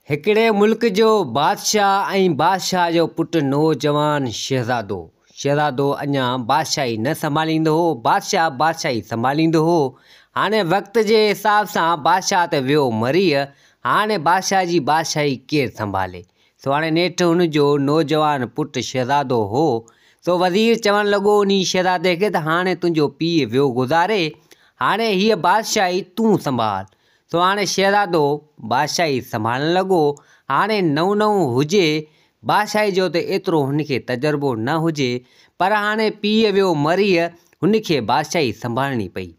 هڪڙي ملڪ جو بادشاهه ۽ بادشاهه جو پٽ نوجوان شهزادو. شهزادو اڃا بادشاهي نه سنڀاليندو هو، بادشاهه بادشاهي سنڀاليندو هو. هاڻي وقت جي حساب سان بادشاهه ته ويو مري، هاڻي بادشاهه جي بادشاهي ڪير سنڀالي؟ سو هاڻي نيٺ هن جو نوجوان پٽ شهزادو هو، سو وزير چوڻ لڳو انهي شهزادي کي ته هاڻي تنهنجو پيء ويو گذاري، هاڻي هيء بادشاهي تون سنڀال. سو هاڻي شهزادو بادشاهي سنڀالڻ لڳو. هاڻي نئون نئون هجي، بادشاهي جو ته ايترو هن کي تجربو نه هجي، پر هاڻي پيء ويو مري، هن کي بادشاهي سنڀالڻي پئي.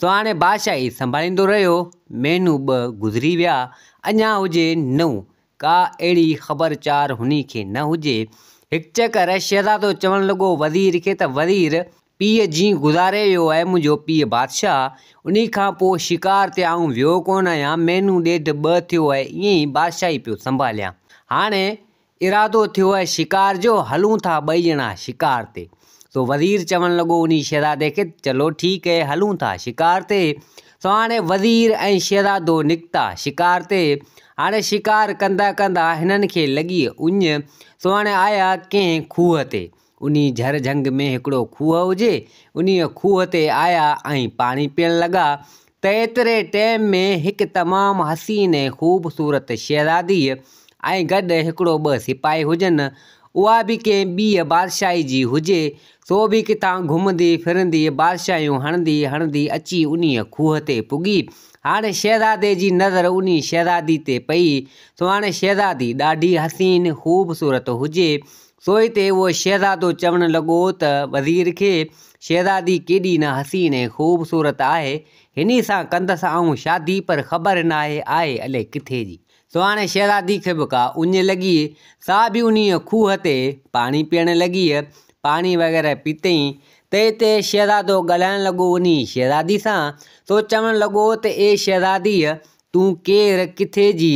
سو هاڻي بادشاهي سنڀاليندو رهيو. مهينو ٻه گذري ويا، اڃا هجي نئون، ڪا اهڙي خبر چار هن کي نه هجي. هڪ چڪر شهزادو چوڻ لڳو وزير کي ته وزير! پيء جيئن گذاري ويو آهي منهنجو پيء بادشاهه، انهي کان پوء شڪار تي آئون ويو ڪونه آهيان، مهينو ڏيڍ ٻه ٿيو آهي ائين ئي بادشاهي پيو سنڀاليان. هاڻي ارادو ٿيو آهي شڪار جو، هلون ٿا ٻئي ڄڻا شڪار تي. سو وزير چوڻ لڳو انهي شهزادي کي ته چلو ٺيڪ اهي هلون ٿا شڪار تي. سو هاڻي وزير ۽ شهزادو نڪتا شڪار تي. هاڻي شڪار ڪندا ڪندا هنن کي لڳي اڃ، سو هاڻي آيا ڪنهن کوهه تي. انهي جهر جهنگ ۾ هڪڙو کوهه هجي، انهيء کوهه تي آيا ۽ پاڻي پيئڻ لڳا ته ايتري ٽيم ۾ هڪ تمام حسين ۽ خوبصورت شهزاديء ۽ گڏ هڪڙو ٻه سپاهي هجن، اها به ڪنهن ٻيء بادشاهي جي هجي، سو به ڪٿان گهمندي ڦرندي بادشاهيون هڻندي هڻندي اچي انهيء کوهه تي پڳي. هاڻي شهزادي جي نظر انهي شهزادي تي پئي، سو هاڻي شهزادي ڏاڍي حسين خوبصورت هجي، سو اتي اهو شهزادو چوڻ لڳو ته وزير کي، شهزادي ڪيڏي نه حسين ۽ خوبصورت آهي، هني سان ڪندس آئون شادي پر خبر ناهي آهي الئي ڪٿي جي. سو هاڻي شهزادي کي به ڪا اڃ لڳي، سا به انهيء کوهه تي پاڻي پيئڻ لڳي، پاڻي وغيره پيتئين ته اتي شهزادو ڳالهائڻ لڳو انهي شهزادي سان، سو چوڻ لڳو ته اي شهزادي! تون ڪير ڪٿي جي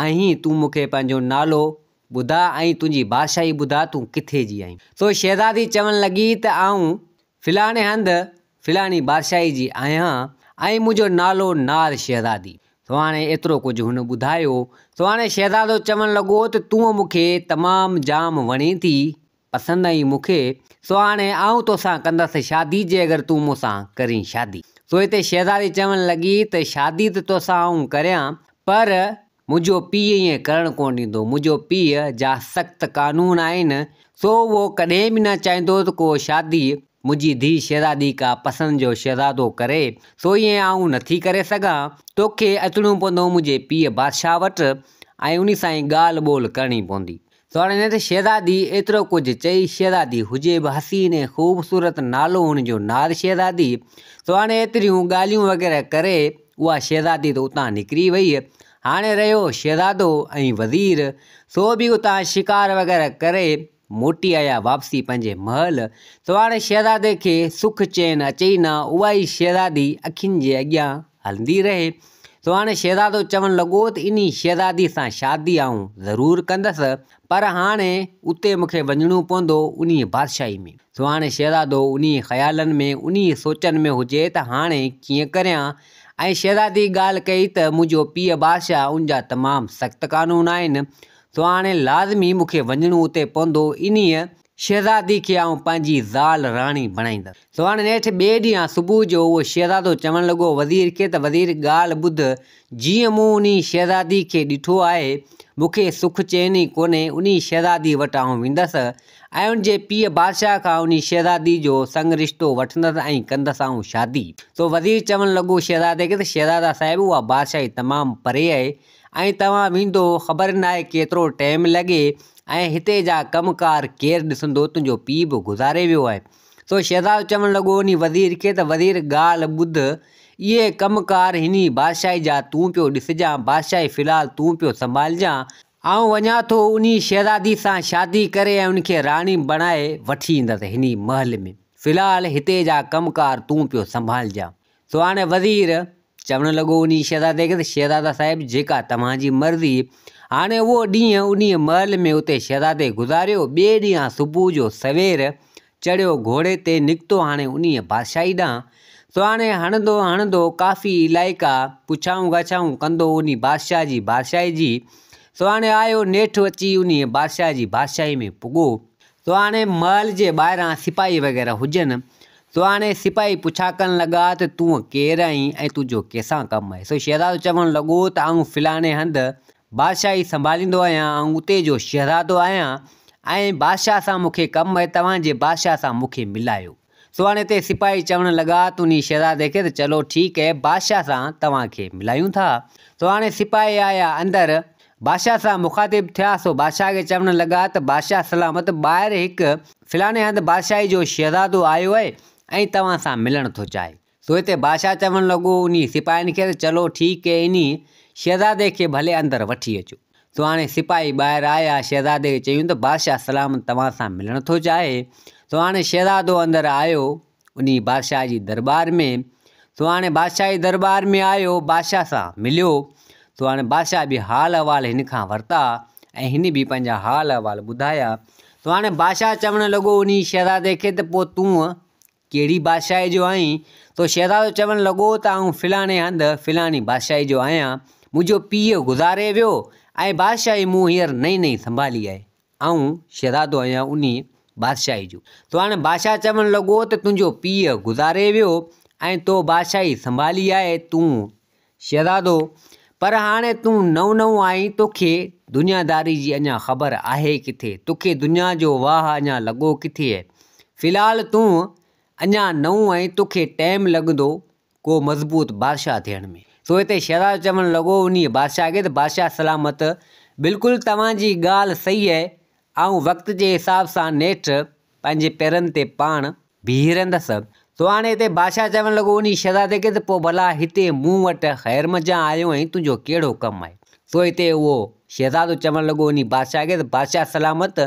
آهين، تون مون کي پنهنجو نالو ٻڌاء ۽ تنهنجي بادشاهي ٻڌاء تون ڪٿي جي آهين؟ سو شهزادي چوڻ لڳي ته آئون فلاڻي هنڌ فلاڻي بادشاهي جي آهيان ۽ منهنجو نالو ناز شهزادي. سو هاڻي ايترو ڪجهه هن ٻڌايو. سو هاڻي شهزادو چوڻ لڳو ته تون مون کي تمام جام وڻين ٿي، پسند آئين مون کي، سو هاڻي آئون توسان ڪندس شادي جي اگر تون مون سان ڪرين شادي. سو هتي شهزادي چوڻ لڳي ته شادي ته توسان آئون ڪريان پر منهنجو پيء ائين ڪرڻ ڪونه ڏيندو، منهنجو پيء جا سخت قانون آهن، سو اهو ڪڏهن به نه چاهيندو ته ڪو شادي منهنجي ڌيء شهزادي ڪا پسند جو شهزادو ڪري، سو ائين آئون نٿي ڪري سگهان، توکي اچڻو پوندو منهنجي پيء بادشاهه وٽ ۽ انهي سان ئي ڳالهه ٻولهه ڪرڻي پوندي. سو هاڻي نيٺ شهزادي ايترو ڪجهه چئي، شهزادي هجي به حسين ۽ خوبصورت، نالو هن جو ناز شهزادي، سو هاڻي ايتريون ڳالهيون وغيره ڪري اها شهزادي ته اتان نڪري وئي. هاڻي رهيو شهزادو ۽ وزير، سو به اتان شڪار وغيره ڪري موٽي آيا واپسي پنهنجي محل. سو هاڻي شهزادي کي سک چين اچي ئي نه، اها ئي شهزادي اکين جي اڳيان هلندي رهي. سو هاڻي شهزادو چوڻ لڳو ته انهي شهزادي سان شادي آئون ضرور ڪندس، پر هاڻي اتي مون کي وڃڻو پوندو انهيء بادشاهي ۾. سو هاڻي شهزادو انهيء خيالن ۾ انهيء سوچن ۾ هجي ته هاڻي ڪيئن ڪريان؟ ۽ شهزادي ڳالهه ڪئي ته منهنجو پيء بادشاهه ان جا تمام سخت قانون آهن، سو هاڻي لازمي مون کي وڃڻو اتي پوندو انهيء شهزادي کي آئون پنهنجي زال راڻي بڻائيندس. سو هاڻي نيٺ ٻئي ڏينهن صبح جو اهو شهزادو چوڻ لڳو وزير کي ته وزير ڳالهه ٻڌ، جيئن مون انهي شهزادي کي ڏٺو آهي، مون کي سک چين ئي ڪونهي، انهي شهزادي وٽ آئون ويندس ۽ ان جي پيء بادشاهه کان انهي شهزادي جو سڱ رشتو وٺندس ۽ ڪندس آئون شادي. سو وزير چوڻ لڳو شهزادي کي ته شهزادا صاحب اها بادشاهي تمام پري آهي، ۽ توهان ويندو خبر ناهي ڪيترو ٽيم لڳي ۽ هتي جا ڪم ڪار ڪير ڏسندو تنهنجو پيء به گذاري ويو آهي. سو شهزادو چوڻ لڳو انهي وزير کي ته وزير ڳالهه ٻڌ اهي ڪم ڪار هني بادشاهي جا تون پيو ڏسجان بادشاهي في الحال تون پيو سنڀالجان آئون وڃان ٿو انهي شهزادي سان شادي ڪري ۽ ان کي راڻي بڻائي وٺي ايندس هني محل ۾ في الحال هتي جا ڪم ڪار تون پيو سنڀالجان. سو هاڻي وزير چوڻ لڳو انهي شهزادي کي ته شهزادا صاحب جيڪا توهان جي مرضي. هاڻي اهو ڏينهن انهيء محل ۾ اتي شهزادي گذاريو. ٻئي ڏينهن صبح جو سوير چڙهيو گهوڙي تي نڪتو هاڻي انهيء بادشاهي ڏانهن. سو هاڻي هڻندو هڻندو ڪافي علائقا پڇائون ڳاڇائون ڪندو انهي بادشاهه جي بادشاهي جي. سو هاڻي آيو نيٺ اچي انهيء بادشاهه جي بادشاهي ۾ پڳو. سو هاڻي محل جي ٻاهران سپاهي وغيره هجن. سو هاڻي سپاهي پڇا ڪرڻ لڳا ته تون ڪير آهين ۽ تنهنجو ڪنهن سان ڪم آهي؟ سو شهزادو چوڻ لڳو ته آئون فلاڻي هنڌ بادشاهي سنڀاليندو آهيان، آئون اتي جو شهزادو آهيان ۽ بادشاهه سان مون کي ڪم آهي، توهان جي بادشاهه سان مون کي ملايو. سو هاڻي اتي سپاهي چوڻ لڳا ته انهي شهزادي کي ته چلو ٺيڪ اهي بادشاهه سان توهان کي ملايون ٿا. سو هاڻي سپاهي آيا اندر بادشاهه سان مخاطب ٿيا سو بادشاهه کي چوڻ لڳا ته بادشاهه سلامت ٻاهر هڪ فلاڻي هنڌ بادشاهي جو شهزادو آيو اهي ۽ توهان سان ملڻ ٿو چاهي. سو هتي بادشاهه چوڻ لڳو انهي سپاهين کي ته چلو ٺيڪ اهي انهي شهزادي کي ڀلي اندر وٺي اچو. سو هاڻي سپاهي ٻاهر آيا شهزادي کي چيائون ته بادشاهه سلامت توهان سان ملڻ ٿو چاهي. سو هاڻي شهزادو اندر آيو انهي بادشاهه جي درٻار ۾. سو هاڻي بادشاهه جي درٻار ۾ آيو بادشاهه سان مليو. سو هاڻي بادشاهه به حال احوال هن کان ورتا ۽ هن به پنهنجا حال احوال ٻڌايا. سو هاڻي بادشاهه چوڻ لڳو انهي شهزادي کي ته پوء تون ڪهڙي بادشاهي جو آهين؟ تو شهزادو چوڻ لڳو ته آئون فلاڻي هنڌ فلاڻي بادشاهي جو آهيان. منهنجو پيء گذاري ويو ۽ بادشاهي مون هينئر نئين نئين سنڀالي آهي. آئون شهزادو آهيان انهيء بادشاهي جو. تو هاڻي بادشاهه چوڻ لڳو ته تنهنجو پيء گذاري ويو ۽ تو بادشاهي سنڀالي آهي، تون شهزادو، پر هاڻي تون نئون نئون آهين، توکي دنياداري جي اڃا خبر آهي ڪٿي؟ توکي دنيا جو واهه اڃا لڳو ڪٿي؟ في الحال تون اڃا نئون آهين، توکي ٽيم لڳندو ڪو مضبوط بادشاهه ٿيڻ ۾. سو هتي شهزادو چوڻ لڳو انهيء بادشاهه کي ته بادشاهه سلامت، بلڪل توهان جي ڳالهه صحيح آهي، آئون وقت جي حساب سان نيٺ پنهنجي پيرن تي پاڻ بيهي رهندس. سو هاڻي هتي بادشاهه چوڻ لڳو انهي شهزادي کي ته پوء ڀلا هتي مون وٽ خير منجهان آيو آهين تنهنجو ڪهڙو ڪم آهي؟ سو هتي اهو شهزادو چوڻ لڳو انهي بادشاهه کي ته بادشاهه سلامت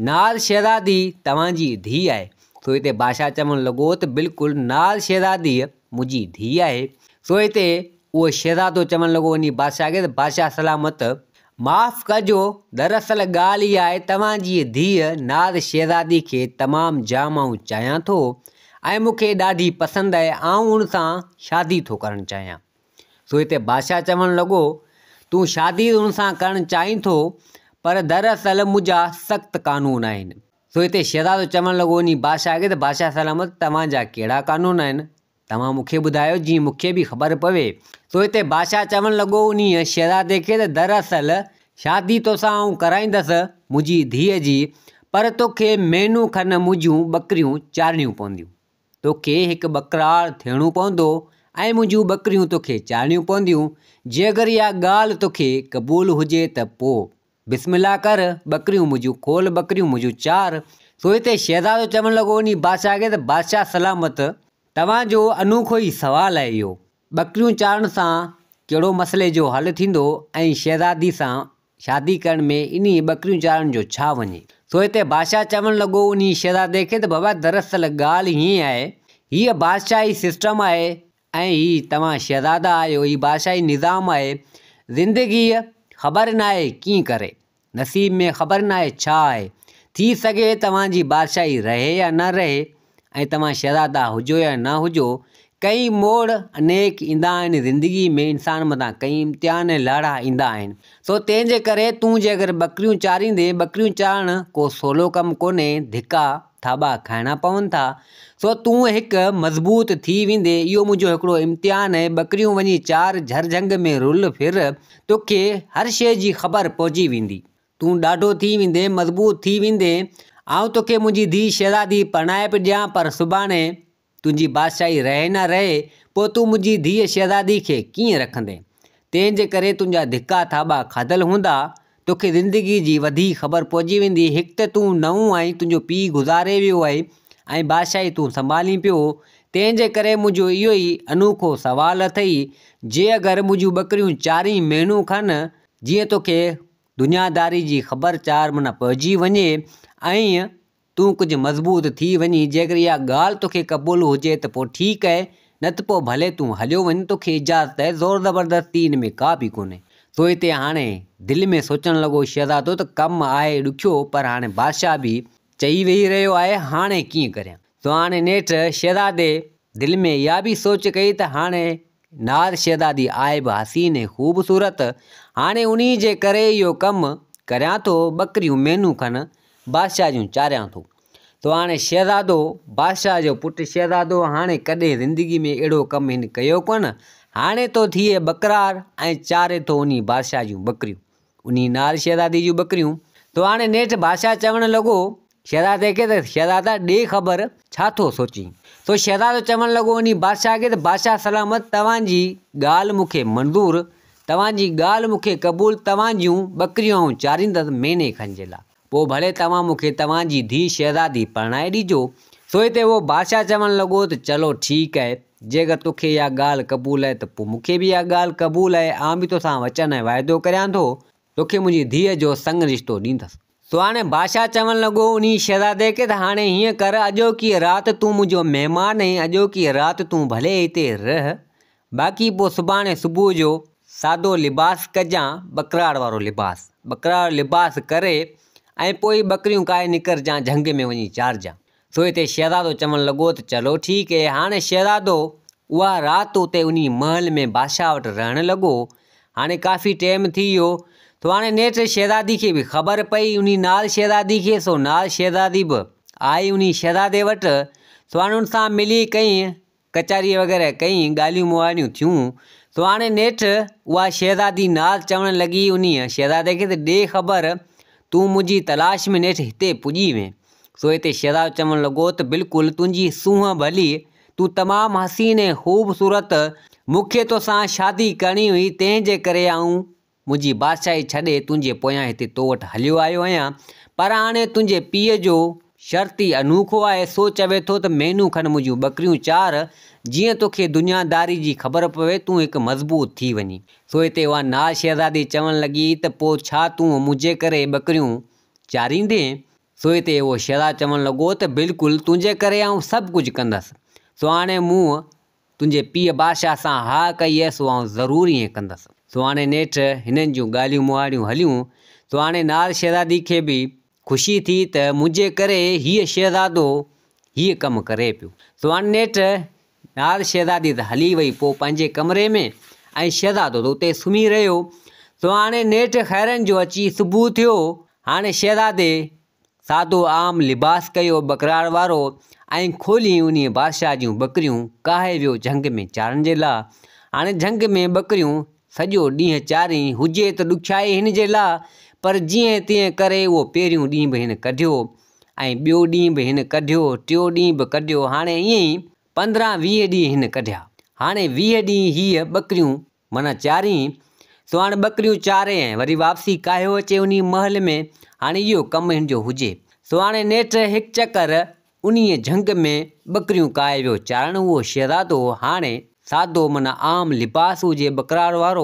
ناز شهزادي توهان جي ڌيء آهي. سو هتي بادشاهه چوڻ لڳو ته بلڪل ناز شهزادي منهنجي ڌيء آهي. سو هتي اهو شهزادو چوڻ لڳو انهي بادشاهه کي ته بادشاهه سلامت معاف ڪجو، دراصل ڳالهه اها آهي توهان جي ڌيء ناز شهزادي کي تمام جام آئون چاهيان ٿو ۽ مون کي ڏاڍي پسند آهي آئون ان سان شادي ٿو ڪرڻ چاهيان. سو هتي بادشاهه چوڻ لڳو، تون شادي ان سان ڪرڻ چاهين ٿو پر دراصل منهنجا سخت قانون آهن. سو هتي شهزادو چوڻ لڳو انهي بادشاهه کي ته بادشاهه سلامت توهان جا ڪهڙا قانون آهن؟ توهان مون کي ٻڌايو جيئن مون کي به خبر پوي. سو هتي بادشاهه چوڻ لڳو انهيء شهزادي کي ته دراصل شادي توسان آئون ڪرائيندس منهنجي ڌيء جي، پر توکي مهينو کن منهنجون ٻڪريون چارڻيون پونديون. توکي هڪ ٻڪرار ٿيڻو پوندو ۽ منهنجون ٻڪريون توکي چارڻيون پونديون. جي اگر اها ڳالهه توکي قبول هجي ته پوء بسم الله ڪر، ٻڪريون منهنجون کول، ٻڪريون منهنجون چار. سو هتي شهزادو چوڻ لڳو انهي بادشاهه کي ته بادشاهه سلامت، توهان جو انوکو ئي سوال آهي اهو، ٻڪريون چارڻ سان ڪهڙو مسئلي جو حل ٿيندو ۽ شهزادي سان شادي ڪرڻ ۾ انهي ٻڪريون چارڻ جو ڇا وڃي؟ سو هتي بادشاهه چوڻ لڳو انهي شهزادي کي ته بابا دراصل ڳالهه هيئن آهي، هيء بادشاهي سسٽم آهي، ۽ هي توهان شهزادا آهيو، هي بادشاهي نظام آهي، زندگيء خبر ناهي ڪيئن ڪري، نصيب ۾ خبر ناهي ڇا آهي، ٿي سگهي توهان جي بادشاهي رهي يا نه رهي ۽ توهان شهزادا هجو يا نه هجو، ڪئين موڙ انيڪ ايندا آهن زندگيء ۾ انسان مٿان ڪئين امتحان ۽ لاڙا ايندا آهن، سو تنهن جي ڪري تون جي اگر ٻڪريون چاريندين، ٻڪريون چارڻ ڪو سولو ڪم ڪونهي، ڌڪا ٿاٻا کائڻا پون ٿا، سو تون هڪ مضبوط ٿي ويندين، اهو منهنجو هڪڙو امتحان آهي، ٻڪريون وڃي چار جهرجهنگ ۾ رل ڦر، توکي هر شيء جي خبر پئجي ويندي، تون ڏاڍو ٿي ويندين، مضبوط ٿي ويندين، آئون توکي منهنجي ڌيء شهزادي پرڻائي به ڏيان، پر سڀاڻي تنهنجي بادشاهي رهي نه رهي، پوء تون منهنجي ڌيء شهزادي کي ڪيئن رکندين؟ تنهن جي ڪري تنهنجا ڌڪا ٿاٻا کاڌل هوندا، توکي زندگيء جي وڌيڪ خبر پئجي ويندي. هڪ ته تون نئون آهين، تنهنجو پيء گذاري ويو آهي ۽ بادشاهي تون سنڀالين پيو، تنهن جي ڪري منهنجو اهو ئي انوکو سوال اٿئي، جي اگر منهنجون ٻڪريون چارين مهينو کن، جيئن توکي دنياداري جي خبر چار معنيٰ پئجي وڃي ۽ تون ڪجهه مضبوط ٿي وڃين، جيڪر اها ڳالهه توکي قبول هجي ته پوء ٺيڪ آهي، نه ته پوء ڀلي تون هليو وڃ، توکي اجازت آهي، زور زبردستي ان ۾ ڪا به ڪونهي. سو هتي هاڻي دل ۾ سوچڻ لڳو شهزادو ته ڪم آهي ڏکيو، پر هاڻي بادشاهه به چئي ويهي رهيو آهي، هاڻي ڪيئن ڪريان؟ سو هاڻي نيٺ شهزادي دل ۾ اها به سوچ ڪئي ته هاڻي نار شهزادي آهي به حسين ۽ خوبصورت، هاڻي انهي جي ڪري اهو ڪم ڪريان ٿو، ٻڪريون مهينو کن بادشاهه جون چاريان ٿو. سو هاڻي شهزادو، بادشاهه جو پٽ شهزادو هاڻي ڪڏهن زندگي ۾ اهڙو ڪم هن ڪيو ڪونه، هاڻي ٿو ٿئي ٻڪرار ۽ چاري ٿو انهي بادشاهه جون ٻڪريون. انهي نار شهزادي جون ٻڪريون. سو هاڻي نيٺ بادشاهه چوڻ لڳو شهزادي کي ته شهزادا ڏي خبر ڇا ٿو سوچين؟ سو شهزادو چوڻ لڳو انهي بادشاهه کي ته بادشاهه سلامت توهان جي ڳالهه مون کي منظور، توهان جي ڳالهه مون کي قبول، توهان جون ٻڪريون آئون چاريندس مهيني کن جي لاء. پوء ڀلي توهان مون کي توهان جي ڌيء شهزادي پرڻائي ڏجو. سو هتي اهو بادشاهه چوڻ لڳو ته چلو ٺيڪ آهي، جيڪر توکي اها ڳالهه قبول آهي ته پوء مون کي به اها ڳالهه قبول آهي، آئون به توسان وچن ۽ واعدو ڪريان ٿو، توکي منهنجي ڌيء جو سڱ رشتو ڏيندس. سو هاڻي بادشاهه چوڻ لڳو انهي شهزادي کي ته هاڻي هيئن ڪر، اڄوڪيء رات تون منهنجو مهمان آهين، اڄوڪيء رات تون ڀلي هتي رهه، باقي پوء سڀاڻي صبح جو سادو لباس ڪجان، ٻڪراڙ وارو لباس. ٻڪراڙ وارو لباس ڪري ۽ پوء ئي ٻڪريون ڪاهي نڪرجان جهنگ ۾ وڃي چارجان. سو هتي شهزادو چوڻ لڳو ته چلو ٺيڪ اهي. هاڻي شهزادو اها رات اتي انهي محل ۾ بادشاهه وٽ رهڻ لڳو. هاڻي ڪافي ٽيم ٿي ويو. سو هاڻي نيٺ شهزادي کي به خبر پئي انهي نار شهزادي کي سو نار شهزادي به آئي انهي شهزادي وٽ. سو هاڻي ان سان ملي ڪئين ڪچهري وغيره ڪئي، ڳالهيون مهاڙيون ٿيون، سو هاڻي نيٺ اها شهزادي ناز چوڻ لڳي انهيء شهزادي کي ته ڏي خبر، تون منهنجي تلاش ۾ نيٺ هتي پڄي وئين. سو هتي شهزادو چوڻ لڳو ته بلڪل تنهنجي سونهن ڀلي، تون تمام حسين ۽ خوبصورت، مون کي توسان شادي ڪرڻي هئي، تنهن جي ڪري آئون منهنجي بادشاهي ڇڏي تنهنجي پويان هتي تو وٽ هليو آيو آهيان، پر هاڻي تنهنجي پيء جو شرط ئي انوکو آهي، سو چوي ٿو ته مهينو کن منهنجون ٻڪريون چار، جيئن توکي دنياداري جي خبر پوي، تون هڪ مضبوط ٿي وڃين. سو هتي اها ناز شهزادي چوڻ لڳي ته پوء ڇا تون منهنجي ڪري ٻڪريون چاريندين؟ سو هتي اهو شهزادو چوڻ لڳو ته بلڪل تنهنجي ڪري آئون سڀ ڪجهه ڪندس، سو هاڻي مون تنهنجي پيء بادشاهه سان ها ڪئي آهي، سو آئون ضرور ائين ڪندس. سو هاڻي نيٺ هنن جون ڳالهيون مهاڙيون هليون. سو هاڻي نار شهزادي کي به خوشي ٿي ته منهنجي ڪري هيء شهزادو هيء ڪم ڪري پيو. سو هاڻي نيٺ نار شهزادي ته هلي وئي پوء پنهنجي ڪمري ۾ ۽ شهزادو ته اتي سمهي رهيو. سو هاڻي نيٺ خيرن جو اچي صبح ٿيو. هاڻي شهزادي سادو عام لباس ڪيو ٻڪراڙ وارو ۽ کولي انهيء بادشاهه جون ٻڪريون ڪاهي ويو جهنگ ۾ چارڻ جي لاء. هاڻي جهنگ ۾ ٻڪريون سڄو ڏينهن چارين، هجي ته ڏکيائي هن جي لاء، پر جيئن تيئن ڪري اهو پهريون ڏينهن به هن ڪڍيو ۽ ٻيو ڏينهن به هن ڪڍيو، ٽيو ڏينهن به ڪڍيو، هاڻي ائين ئي 15 20 ڏينهن هن ڪڍيا. هاڻي 20 ڏينهن هيء ٻڪريون معنيٰ چارين، سو هاڻ ٻڪريون چاري ۽ وري واپسي ڪاهيو اچي انهي محل ۾، هاڻي اهو ڪم هن جو هجي. سو هاڻي نيٺ هڪ چڪر انهيء جهنگ ۾ ٻڪريون ڪاهي ويو چارڻ اهو شهزادو هاڻي سادو معنيٰ عام لباس هجي ٻڪرار وارو،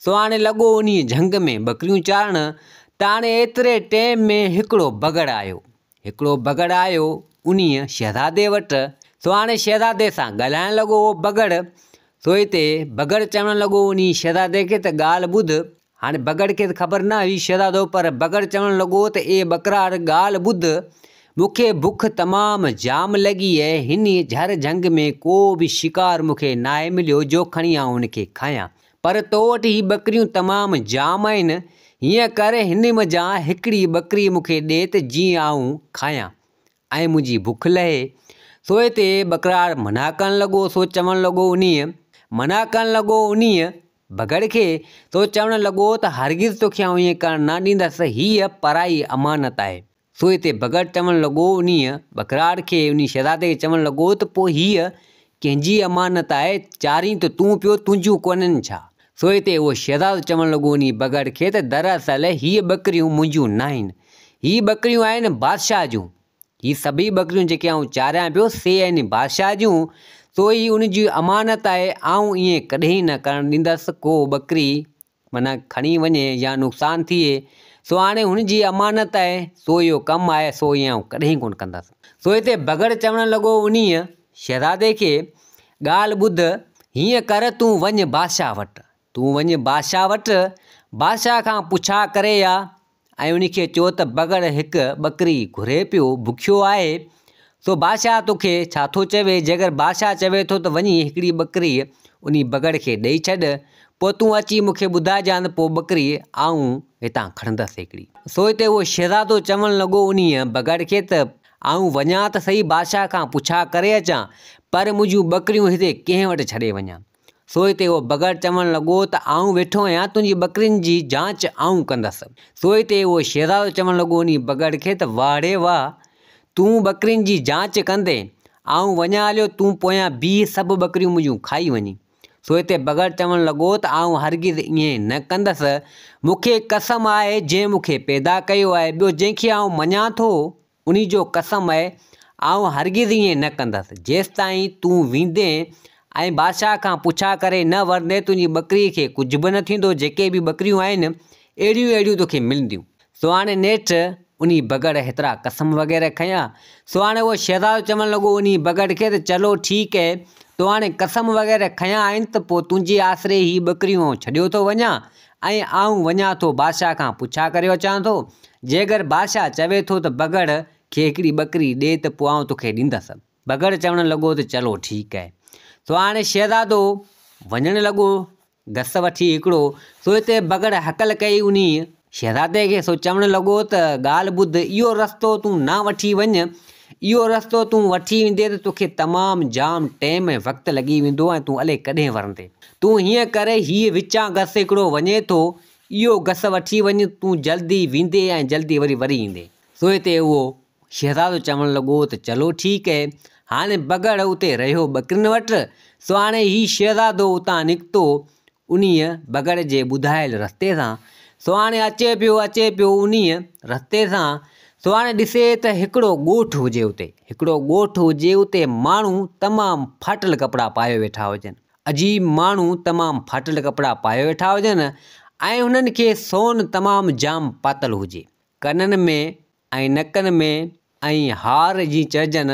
سو هاڻي لڳو انهيء جهنگ ۾ ٻڪريون چارڻ ته هاڻي ايتري ٽيم ۾ هڪڙو بگهڙ آيو. هڪڙو بگهڙ آيو انهيء شهزادي وٽ، سو هاڻي شهزادي سان ڳالهائڻ لڳو اهو بگهڙ، سو هتي بگهڙ چوڻ لڳو انهي شهزادي کي ته ڳالهه ٻڌ. هاڻي بگهڙ کي ته خبر نه هئي شهزادو پر بگهڙ چوڻ لڳو ته اي ٻڪرار ڳالهه ٻڌ، مون کي بک تمام جام لڳي اهي، هن جهر جهنگ ۾ ڪو به شڪار مون کي ناهي مليو جو کڻي آئون ان کي کايان، پر تو وٽ هي ٻڪريون تمام جام آهن، هيئن ڪر هن منجهان هڪڙي ٻڪري مون کي ڏي ته جيئن آئون کايان. ۽ منهنجي بک لهي. سو هتي ٻڪرار منع ڪرڻ لڳو، سو چوڻ لڳو انهيء منع ڪرڻ لڳو انهيء بگهڙ کي، سو چوڻ لڳو ته هرگز توکي آئون ائين ڪرڻ نه ڏيندس، هيء پرائي امانت آهي. سو هتي بگهڙ چوڻ لڳو انهيء ٻڪرار کي، انهيء شهزادي کي چوڻ لڳو ته پوء هيء ڪنهن جي امانت آهي، چارين ته تون پيو، تنهنجون ڪونهن ڇا؟ سو هتي اهو شهزادو چوڻ لڳو انهيء بگهڙ کي ته دراصل هيء ٻڪريون منهنجون ناهن، هي ٻڪريون آهن بادشاهه جون. هي سڀئي ٻڪريون جيڪي آئون چاريان پيو، سي آهن بادشاهه جون، سو هي ان جي امانت آهي، آئون ائين ڪڏهن نه ڪرڻ ڏيندس، ڪو ٻڪري معنيٰ کڻي وڃي يا نقصان ٿئي، سو هاڻي هن جي امانت آهي، سو اهو ڪم آهي، سو ائين آئون ڪڏهن ڪونه ڪندس. سو هتي بگهڙ چوڻ لڳو انهيء شهزادي کي، ڳالهه ٻڌ، هيئن ڪر تون وڃ بادشاهه وٽ، تون وڃ بادشاهه وٽ، بادشاهه کان پڇا ڪري آ ۽ ان کي چئو ته بگهڙ هڪ ٻڪري گهري پيو، بکيو آهي، سو بادشاهه توکي ڇا ٿو چوي؟ جيڪر بادشاهه چوي ٿو ته وڃي هڪڙي ٻڪري انهي بگهڙ کي ڏئي ڇڏ، پوء تون اچي مون کي ٻڌائجان ته پوء ٻڪري آئون هتان کڻندس هڪڙي. سو هتي اهو شهزادو چوڻ لڳو انهيء بگهڙ کي ته آئون وڃان ته سهي بادشاهه کان پڇا ڪري اچان، پر منهنجون ٻڪريون هتي ڪنهن وٽ ڇڏي وڃان؟ سو هتي اهو بگهڙ چوڻ لڳو ته آئون ويٺو آهيان تنهنجي ٻڪرين جي جانچ آئون ڪندس. سو هتي اهو شهزادو چوڻ لڳو انهي بگهڙ کي ته واهه ڙي واهه تون ٻڪرين جي جانچ ڪندين، آئون وڃان هليو تون پويان بيهه سڀ ٻڪريون منهنجون کائي وڃين. سو هتي بگهڙ چوڻ لڳو ته آئون هرگز ائين نه ڪندس، مون کي قسم آهي جنهن مون کي پيدا ڪيو آهي، ٻيو جنهن کي آئون مڃان ٿو انهي جو قسم آهي، آئون هرگز ائين نه ڪندس. جيستائين تون ويندين ۽ بادشاهه کان پڇا ڪري نه ورندين، تنهنجي ٻڪريء کي ڪجهه به نه ٿيندو، جيڪي به ٻڪريون آهن، اهڙيون اهڙيون توکي ملنديون. سو هاڻي نيٺ انهي بگهڙ هيترا قسم وغيره کنيا. سو هاڻي اهو شهزادو چوڻ لڳو انهي بگهڙ کي ته چلو ٺيڪ اهي، تو هاڻي قسم وغيره کنيا آهن ته پوء تنهنجي آسري هي ٻڪريون آئون ڇڏيو ٿو وڃان ۽ آئون وڃان ٿو بادشاهه کان پڇا ڪريو اچان ٿو. جيڪر بادشاهه چوي ٿو ته بگهڙ کي هڪڙي ٻڪري ڏي ته پوء آئون توکي ڏيندس. بگهڙ چوڻ لڳو ته چلو ٺيڪ آهي. سو هاڻي شهزادو وڃڻ لڳو گس وٺي هڪڙو. سو هتي بگهڙ هڪل ڪئي انهيء شهزادي کي سو چوڻ لڳو ته ڳالهه ٻڌ اهو رستو تون نه وٺي وڃ. اهو رستو تون وٺي ويندين ته توکي تمام جام ٽيم ۽ وقت لڳي ويندو ۽ تون الائي ڪڏهن ورندين. تون هيئن ڪر هيء وچان گس هڪڙو وڃي ٿو، اهو گس وٺي وڃ، تون جلدي ويندين ۽ جلدي وري وري ايندين. سو هتي اهو شهزادو چوڻ لڳو ته چلو ٺيڪ اهي. هاڻي بگهڙ اتي رهيو ٻڪرين وٽ. سو هاڻي هي شهزادو اتان نڪتو انهيء بگهڙ جي ٻڌايل رستي سان. سو هاڻي اچي پيو اچي پيو انهيء رستي سان. سو هاڻي ڏسي ته هڪڙو ڳوٺ هجي اتي. هڪڙو ڳوٺ هجي اتي ماڻهو تمام ڦاٽل ڪپڙا پايو ويٺا هجن. عجيب ماڻهو تمام ڦاٽل ڪپڙا پايو ويٺا هجن ۽ هنن کي سون تمام جام پاتل هجي. ڪنن ۾ ۽ نڪن ۾ ۽ هار جي چئجن،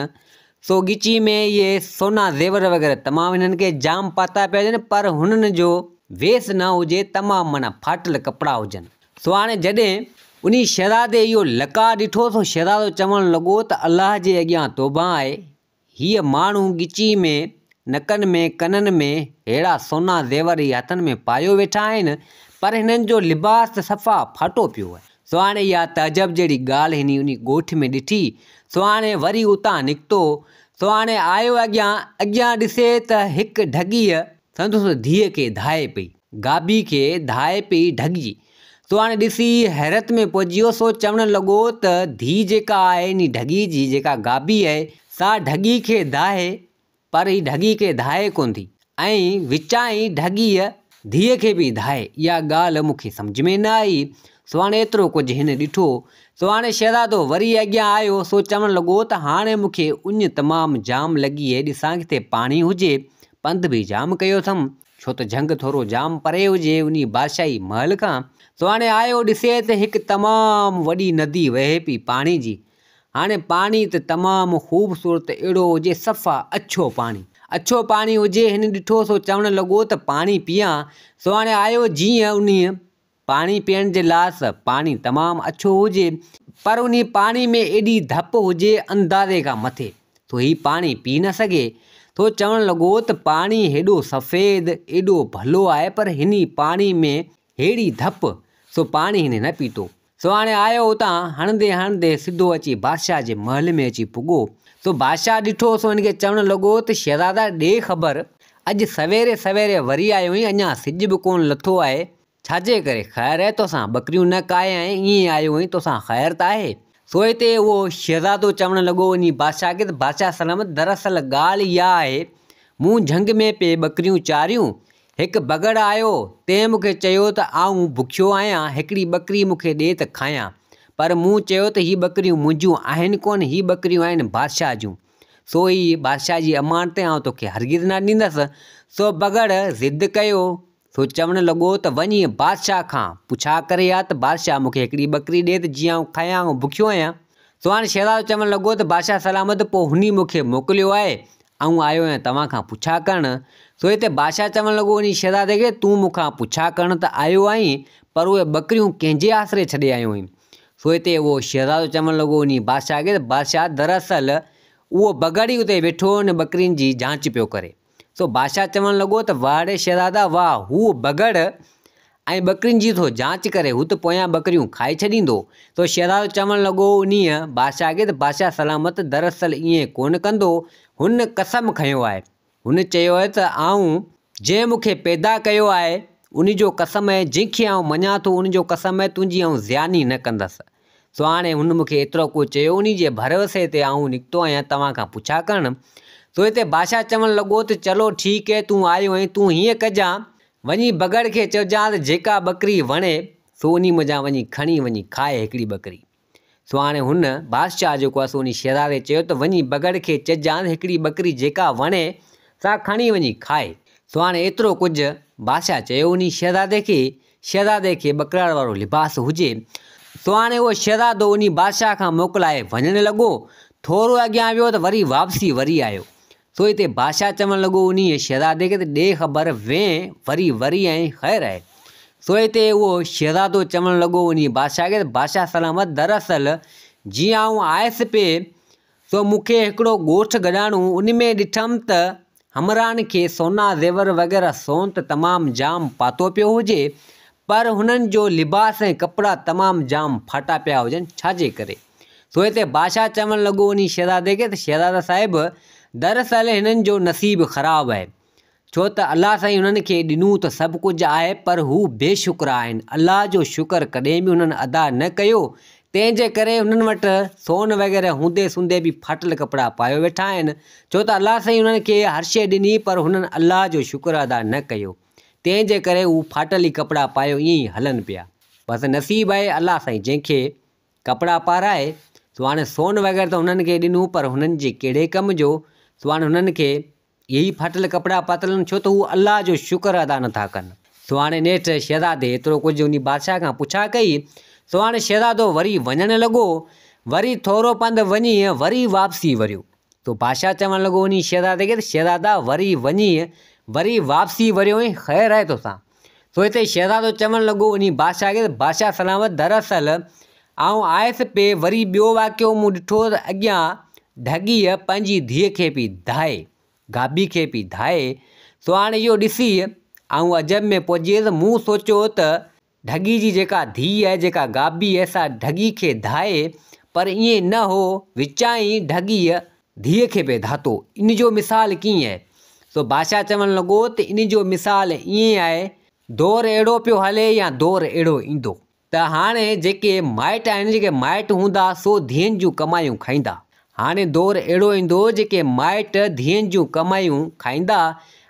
سو ڳچي ۾ اهي سونا زيور وغيره تمام هنن کي جام پاتا پيا هجن، پر هنن جو ويس نه هجي، تمام معنيٰ ڦاٽل ڪپڙا هجن. سو هاڻي جڏهن انهي شهزادي اهو لقاء ڏٺو، سو شهزادو چوڻ لڳو ته الله جي اڳيان توبهه آهي، هيء ماڻهو ڳچيء ۾، نڪن ۾، ڪنن ۾ ههڙا سونا زيور ئي هٿن ۾ پايو ويٺا آهن، پر هنن جو لباس ته صفا ڦاٽو پيو آهي. سو هاڻي اها تعجب جهڙي ڳالهه هن انهي ڳوٺ ۾ ڏٺي، سو هاڻي وري اتان نڪتو، سو هاڻي آيو اڳيان، اڳيان ڏسي ته هڪ ڍڳيء سندس ڌيء کي ڌائي پئي. گابي کي ڌائي پئي ڍڳي. سو هاڻي ڏسي حيرت ۾ پئجي ويو، سو چوڻ لڳو ته ڌيء جيڪا آهي انهي ڍڳي جي جيڪا گابي آهي، سا ڍڳي کي ڌائي، پر هي ڍڳي کي ڌائي ڪونه ٿي ۽ وچان ئي ڍڳيء ڌيء کي به ڌائي، اها ڳالهه مون کي سمجهه ۾ نه آئي. سو هاڻي ايترو ڪجهه هن ڏٺو. سو هاڻي شهزادو وري اڳيان آيو، سو چوڻ لڳو ته هاڻي مون کي اڃ تمام جام لڳي اهي، ڏسان ڪٿي پاڻي هجي، پنڌ به جام ڪيو اٿم، ڇو ته جهنگ ٿورو جام پري هجي انهي بادشاهي محل کان. سو هاڻي آيو ڏسي ته هڪ تمام وڏي ندي وهي پئي پاڻي جي. هاڻي پاڻي ته تمام خوبصورت اهڙو هجي صفا اڇو پاڻي. اڇو پاڻي هجي هن ڏٺو سو چوڻ لڳو ته پاڻي پيان. سو هاڻي آيو جيئن انهي پاڻي پيئڻ جي لاء ته پاڻي تمام اڇو هجي پر انهي پاڻي ۾ ايڏي ڌپ هجي اندازي کان مٿي سو هي پاڻي پي نه سگهي ٿو چوڻ لڳو ته پاڻي هيڏو سفيد ايڏو ڀلو آهي پر هني پاڻي ۾ هيڙي ڌپ سو پاڻي هن نه پيتو سو هاڻي آيو اتان هڻندي هڻندي سڌو اچي بادشاهه جي محل ۾ اچي پڳو سو بادشاهه ڏٺو سو هن کي چوڻ لڳو ته شهزادا ڏي خبر اڄ سويري سويري وري آيو آهين اڃا سج به ڪونه لٿو آهي ڇاجي ڪري؟ خير آهي توسان ٻڪريون نه ڪاهي آئين ائين ئي آيو آهين توسان خير ته آهي؟ سو هتي اهو شهزادو چوڻ لڳو وڃي بادشاهه کي ته بادشاهه سلامت دراصل ڳالهه اها آهي مون جهنگ ۾ پئي ٻڪريون چاريون هڪ بگهڙ آيو تنهن مون کي چيو ته آئون بکيو آهيان هڪڙي ٻڪري مون کي ڏي ته کايان پر مون چيو ته هي ٻڪريون منهنجون آهن ڪونه هي ٻڪريون آهن بادشاهه جون سو هي بادشاهه جي امانت آئون توکي هرگز نه ڏيندس سو بگهڙ ضد ڪيو سو چوڻ لڳو ته وڃي بادشاهه کان پڇا ڪري آ ته بادشاهه مون کي هڪڙي ٻڪري ڏي ته جيئن آئون کايان آئون بکيو آهيان. سو هاڻي شهزادو چوڻ لڳو ته بادشاهه سلامت پوء هني مون کي موڪليو آهي آئون آيو آهيان توهان کان پڇا ڪرڻ. سو هتي بادشاهه چوڻ لڳو وڃي شهزادي کي تون مون کان پڇا ڪرڻ ته آيو آهين پر اهي ٻڪريون ڪنهن جي آسري ڇڏي آيو آهين. سو هتي اهو شهزادو چوڻ لڳو وڃي بادشاهه کي ته بادشاهه دراصل اهو بگهڙ ئي اتي ويٺو هو ۽ ٻڪرين جي جانچ پيو ڪري. سو بادشاهه چوڻ لڳو ته واهه ڙي شهزادا واهه، هو بگهڙ ۽ ٻڪرين جي ٿو جانچ ڪري، هو ته پويان ٻڪريون کائي ڇڏيندو. سو شهزادو چوڻ لڳو انهيء بادشاهه کي ته بادشاهه سلامت دراصل ائين ڪونه ڪندو، هن قسم کنيو آهي، هن چيو آهي ته آئون جنهن مون کي پيدا ڪيو آهي، ان جو قسم ۽ جنهن کي آئون مڃان ٿو، ان جو قسم آهي، تنهنجي آئون زياني نه ڪندس. سو هاڻي هن مون کي ايترو ڪجهه چيو، انهي جي ڀروسي تي آئون نڪتو آهيان توهان کان پڇا ڪرڻ. سو هتي بادشاهه چوڻ لڳو ته چلو ٺيڪ هي تون آيو آهين، تون هيئن ڪجان، وڃي بگهڙ کي چئجان ته جيڪا ٻڪري وڻي، سو انهي منجهان وڃي کڻي وڃي کائي هڪڙي ٻڪري. سو هاڻي هن، بادشاهه، جيڪو آهي سو انهي شهزادي چيو ته وڃي بگهڙ کي چئجان ته هڪڙي ٻڪري جيڪا وڻي، سا کڻي وڃي کائي. سو هاڻي ايترو ڪجهه بادشاهه چيو انهي شهزادي کي، شهزادي کي ٻڪرار وارو لباس هجي. سو هاڻي اهو شهزادو انهي بادشاهه کان موڪلائي وڃڻ لڳو. ٿورو اڳيان ويو ته وري واپسي وري آيو. سو هتي بادشاهه چوڻ لڳو انهيء شهزادي کي ته ڏي خبر وين وري وري آئين خير آهي. سو هتي اهو شهزادو چوڻ لڳو انهيء بادشاهه کي ته بادشاهه سلامت دراصل جيئن آئون آيس پئي سو مون کي هڪڙو ڳوٺ گڏاڻو ان ۾ ڏٺم ته همراهن کي سونا زيور وغيره سون ته تمام جام پاتو پيو هجي پر هنن جو لباس ۽ ڪپڙا تمام جام ڦاٽا پيا هجن ڇاجي ڪري؟ سو هتي بادشاهه چوڻ لڳو انهي شهزادي کي ته شهزادا صاحب دراصل هنن جو نصيب خراب آهي ڇو ته الله سائين انهن کي ڏنو ته سڀ ڪجهه آهي پر هو بي شڪرا آهن، الله جو شڪر ڪڏهن به انهن ادا نه ڪيو، تنهن جي ڪري انهن وٽ سون وغيره هوندي سوندي به ڦاٽل ڪپڙا پايو ويٺا آهن، ڇو ته الله سائين انهن کي هر شيء ڏني پر هنن الله جو شڪر ادا نه ڪيو، تنهن جي ڪري هو ڦاٽل ئي ڪپڙا پايو ائين ئي هلن پيا. بس نصيب آهي الله سائين جنهن کي ڪپڙا پارائي، سو هاڻي سون وغيره ته هنن کي ڏنو پر هنن جي ڪهڙي ڪم جو، سو هاڻي هنن کي اهي ئي ڦاٽل ڪپڙا پاتل آهن ڇو ته هو الله جو شڪر ادا نه ٿا ڪن. سو هاڻي نيٺ شهزادي ايترو ڪجهه انهي بادشاهه کان پڇا ڪئي. سو هاڻي شهزادو وري وڃڻ لڳو. وري ٿورو پنڌ وڃي وري واپسي وريو. سو بادشاهه چوڻ لڳو انهي شهزادي کي ته شهزادا وري وڃي وري واپسي وريو آهين خير آهي توسان. سو هتي شهزادو چوڻ لڳو انهي بادشاهه کي ته بادشاهه سلامت دراصل آئون آيس پئي وري ٻيو واقعو مون ڏٺو ته اڳيان ڍڳيء پنهنجي ڌيء کي پئي ڌائي، گابي کي پئي ڌائي، سو هاڻي اهو ڏسي آئون عجب ۾ پئجي ويس، مون سوچيو ته ڍڳي جي جيڪا ڌيء آهي، جيڪا گابي آهي، سا ڍڳي کي ڌائي، پر ائين نه هو، وچان ئي ڍڳيء ڌيء کي پئي ڌاتو، ان جو مثال ڪيئن آهي؟ سو بادشاهه چوڻ لڳو ته ان جو مثال ائين آهي، دور اهڙو پيو هلي يا دور اهڙو ايندو ته هاڻي جيڪي مائٽ آهن، جيڪي مائٽ هوندا سو ڌيئن جون ڪمايون کائيندا. هاڻي دور اهڙو ايندو جيڪي مائٽ ڌيئن جون ڪمايون کائيندا.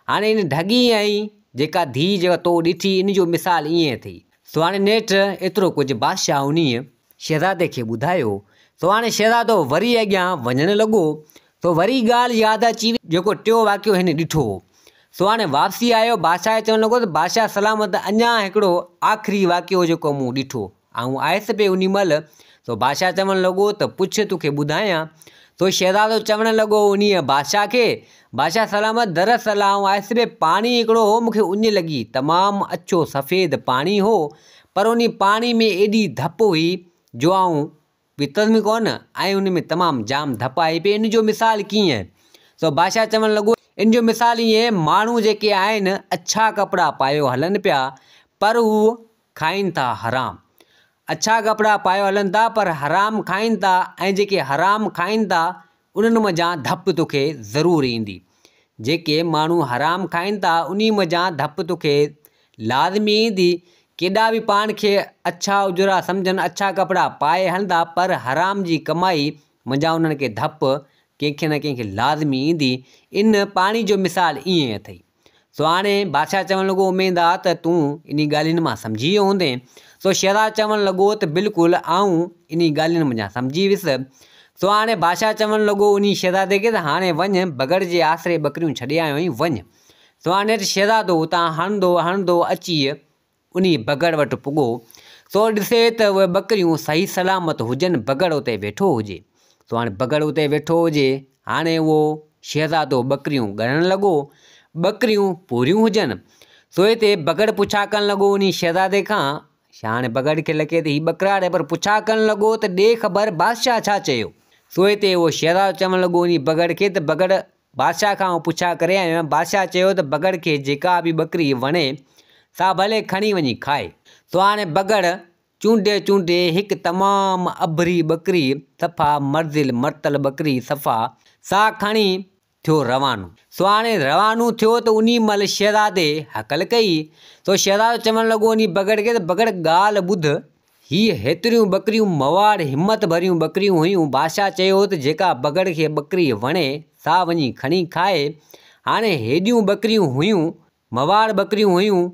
هاڻي ان ڍڳي ۽ جيڪا ڌيء جيڪا تو ڏٺي ان جو مثال ائين اٿئي. سو هاڻي نيٺ ايترو ڪجهه بادشاهه انهيء شهزادي کي ٻڌايو. سو هاڻي شهزادو وري اڳيان وڃڻ لڳو. سو وري ڳالهه ياد اچي وئي جيڪو ٽيون واقعو هن ڏٺو هو. سو هاڻي واپسي آيو، بادشاهه کي چوڻ لڳو ته بادشاهه سلامت اڃا هڪڙو آخري واقعو جيڪو مون ڏٺو. آئون آيس پئي انهي مهل. سو بادشاهه چوڻ لڳو ته پڇ توکي ٻڌايان. سو شهزادو چوڻ لڳو انهيء بادشاهه کي، بادشاهه سلامت دراصل آئون آيس پئي پاڻي هڪڙو هو مون کي اڃ لڳي، تمام اڇو سفيد پاڻي هو، پر انهي پاڻي ۾ ايڏي ڌپ هئي جو آئون پيتس به ڪونه ۽ ان ۾ تمام جام ڌپ آئي پئي ان جو مثال ڪيئن آهي؟ سو بادشاهه چوڻ لڳو ان جو مثال ائين ماڻهو جيڪي آهن اڇا ڪپڙا پايو هلن پيا پر هو کائين ٿا حرام اڇا ڪپڙا پايو هلن ٿا پر حرام کائين ٿا ۽ جيڪي حرام کائين ٿا انهن منجهان ڌپ توکي ضرور ايندي جيڪي ماڻهو حرام کائين ٿا انهي منجهان ڌپ توکي لازمي ايندي، ڪيڏا به پاڻ کي اڇا اجرا سمجهن، اڇا ڪپڙا پائي هلندا پر حرام جي ڪمائي منجهان انهن کي ڌپ ڪنهن کي نه ڪنهن کي لازمي ايندي، ان پاڻي جو مثال ائين اٿئي. سو هاڻي بادشاهه چوڻ لڳو اميد آ ته تون انهي ڳالهين مان سمجهي ويو هوندين. سو شهزاد چوڻ لڳو ته بلڪل آئون انهي ڳالهين منجهان سمجهي ويس. سو هاڻي بادشاهه چوڻ لڳو انهي شهزادي کي ته هاڻي وڃ بگهڙ جي آسري ٻڪريون ڇڏي آيو آهين وڃ. سو هاڻي نيٺ شهزادو اتان هڻندو هڻندو اچي انهي بگهڙ وٽ پڳو. سو ڏسي ته اهي ٻڪريون صحيح سلامت هجن، بگهڙ اتي ويٺو هجي. سو هاڻي بگهڙ اتي ويٺو هجي. هاڻي اهو شهزادو ٻڪريون ڳڻڻ لڳو. ٻڪريون پوريون هجن. سو هتي بگهڙ پڇا ڪرڻ لڳو انهي شهزادي کان. هاڻي بگهڙ کي لڳي ته هي ٻڪراڙ آهي پر پڇا ڪرڻ لڳو ته ڏي خبر بادشاهه ڇا چيو؟ سو هتي اهو شهزادو چوڻ لڳو انهي بگهڙ کي ته بگهڙ بادشاهه کان آئون پڇا ڪري آيو آهيان، بادشاهه چيو ته بگهڙ کي جيڪا به ٻڪري وڻي سا ڀلي کڻي وڃي کائي. سو هاڻي بگهڙ چونڊي چونڊي هڪ تمام اڀري ٻڪري صفا مرزيل مرتل ٻڪري صفا سا کڻي ٿيو روانو. سو هاڻي روانو ٿيو ته انهي مهل شهزادي هڪل ڪئي. سو شهزادو چوڻ لڳو انهي بگهڙ کي ته بگهڙ ڳالهه ٻڌ، هي هيتريون ٻڪريون مواڙ همت ڀريون ٻڪريون هيون. بادشاهه چيو ته جيڪا بگهڙ کي ٻڪري وڻي، سا وڃي کڻي کائي. هاڻي هيڏيون ٻڪريون هيون، مواڙ ٻڪريون هيون،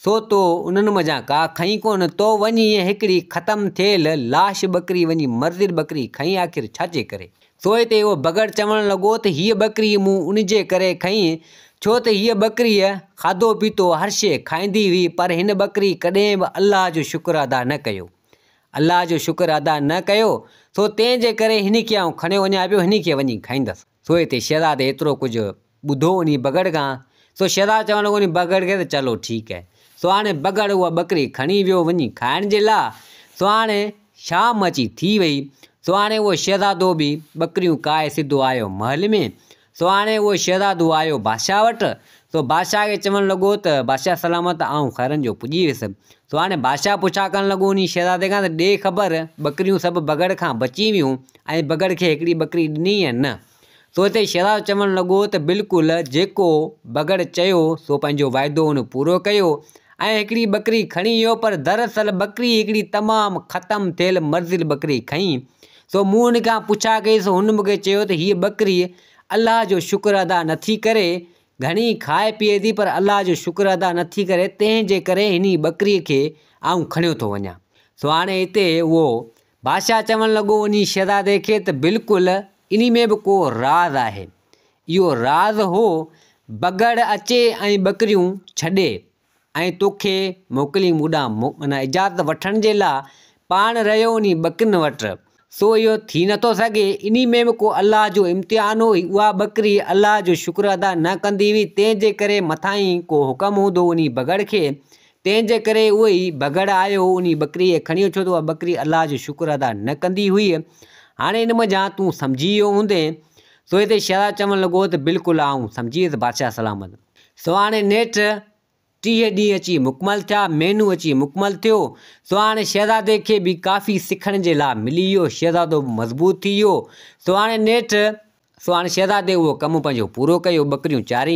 سو تو انهن منجهان ڪا کنئي ڪونه. تو وڃي هڪڙي ختم ٿيل لاش ٻڪري وڃي مرزيل ٻڪري کنئي آخر ڇا جي ڪري؟ سو هتي اهو بگهڙ چوڻ لڳو ته هيء ٻڪري مون ان جي ڪري کنئي، ڇو ته هيء ٻڪريء کاڌو پيتو هر شيء کائيندي هئي، پر هن ٻڪري ڪڏهن به الله جو شڪر ادا نه ڪيو. الله جو شڪر ادا نه ڪيو، سو تنهن جي ڪري هن کي آئون کڻيو وڃان پيو، هن کي وڃي کائيندس. سو هتي شهزادي ايترو ڪجهه ٻڌو انهي بگهڙ کان، سو شهزادو چوڻ لڳو انهي بگهڙ کي ته چلو ٺيڪ هي. سو هاڻي بگهڙ اها ٻڪري کڻي ويو وڃي کائڻ جي لاء. سو هاڻي شام اچي ٿي وئي. سو هاڻي اهو شهزادو به ٻڪريون ڪاهي سڌو آيو محل ۾. سو هاڻي اهو شهزادو آيو بادشاهه وٽ. سو بادشاهه کي چوڻ لڳو ته بادشاهه سلامت آئون خيرن جو پڄي ويس. سو هاڻي بادشاهه پڇا ڪرڻ لڳو انهي شهزادي کان ته ڏي خبر ٻڪريون سڀ بگهڙ کان بچي ويون ۽ بگهڙ کي هڪڙي ٻڪري ڏني يا نه؟ سو هتي شهزادو چوڻ لڳو ته بلڪل جيڪو بگهڙ چيو سو پنهنجو واعدو هن پورو ڪيو ۽ هڪڙي ٻڪري کڻي ويو پر دراصل ٻڪري هڪڙي تمام ختم ٿيل مرزيل ٻڪري کنئي سو مون هن کان پڇا ڪئي سو هن مون کي چيو ته هيء ٻڪري الله جو شڪر ادا نٿي ڪري گهڻي کائي پيئي ٿي پر الله جو شڪر ادا نٿي ڪري تنهن جي ڪري هن ٻڪري کي آئون کڻيو ٿو وڃان سو هاڻي هتي اهو بادشاهه چوڻ لڳو انهي شهزادي کي ته بلڪل انهي ۾ به ڪو راز آهي. اهو راز هو بگهڙ اچي ۽ ٻڪريون ڇڏي ۽ توکي موڪلي مون ڏانهن معنيٰ اجازت وٺڻ جي لاء پاڻ رهيو انهي ٻڪرين وٽ سو اهو ٿي نٿو سگهي انهي ۾ به ڪو الله جو امتحان هو اها ٻڪري الله جو شڪر ادا نه ڪندي هئي تنهن جي ڪري مٿانئين ڪو حڪم هوندو انهي بگهڙ کي تنهن جي ڪري اهو ئي بگهڙ آيو هو، انهي ٻڪريء کي کڻي ويو، ڇو ته اها ٻڪري الله جو شڪر ادا نه ڪندي هئي. هاڻي ان منجهان تون سمجهي ويو هوندين. سو هتي شهزادو چوڻ لڳو ته بلڪل آئون سمجهي ويس بادشاهه سلامت. سو هاڻي نيٺ 30 ڏينهن اچي مڪمل ٿيا، مهينو اچي مڪمل ٿيو. سو هاڻي شهزادي کي به ڪافي سکڻ جي لاء ملي ويو، شهزادو به مضبوط ٿي ويو. سو هاڻي نيٺ سو هاڻي شهزادي اهو ڪم پنهنجو پورو ڪيو، ٻڪريون چاري.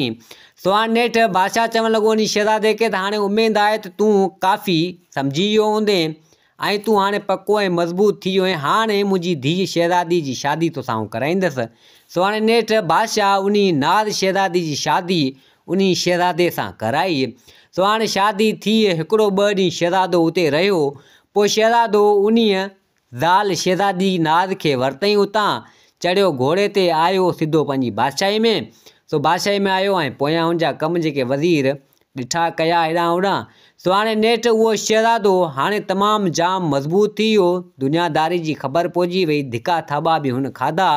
سو هاڻي نيٺ بادشاهه چوڻ لڳو انهي شهزادي کي ته هاڻي اميد آهي ته تون ڪافي سمجهي ويو هوندين ۽ تون هاڻي پڪو ۽ مضبوط ٿي ويو آهين، هاڻي منهنجي ڌيء شهزادي جي شادي توسان آئون ڪرائيندس. سو هاڻي نيٺ بادشاهه انهي ناز شهزادي جي شادي انهي شهزادي سان ڪرائي. سو هاڻي شادي ٿي، هڪڙو ٻه ڏينهن شهزادو اتي رهيو. پوء شهزادو انهيء زال شهزادي ناز کي ورتئين اتان چڙهيو گهوڙي تي آيو سڌو پنهنجي بادشاهي ۾، سو بادشاهي ۾ آيو ۽ پويان هن جا ڪم جيڪي وزير ڏٺا ڪيا هيڏانهن هوڏانهن، سو هاڻي نيٺ اهو شهزادو هاڻي تمام جام مضبوط ٿي ويو، دنياداري جي خبر پئجي وئي، ڌڪا ٿاٻا به هن کاڌا،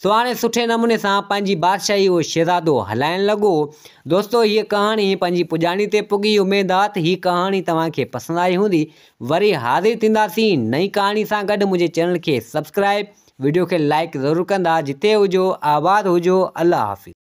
سو هاڻي سٺي نموني سان پنهنجي بادشاهي اهو شهزادو هلائڻ لڳو. دوستو هيء ڪهاڻي پنهنجي پڄاڻي تي پڳي، اميد آ ته هي ڪهاڻي توهان کي پسند آئي هوندي. وري حاضر ٿينداسين نئين ڪهاڻي سان گڏ منهنجي چينل کي سبسڪرائب وڊيو کي لائيڪ ضرور ڪندا جتي هجو آباد هجو الله حافظ.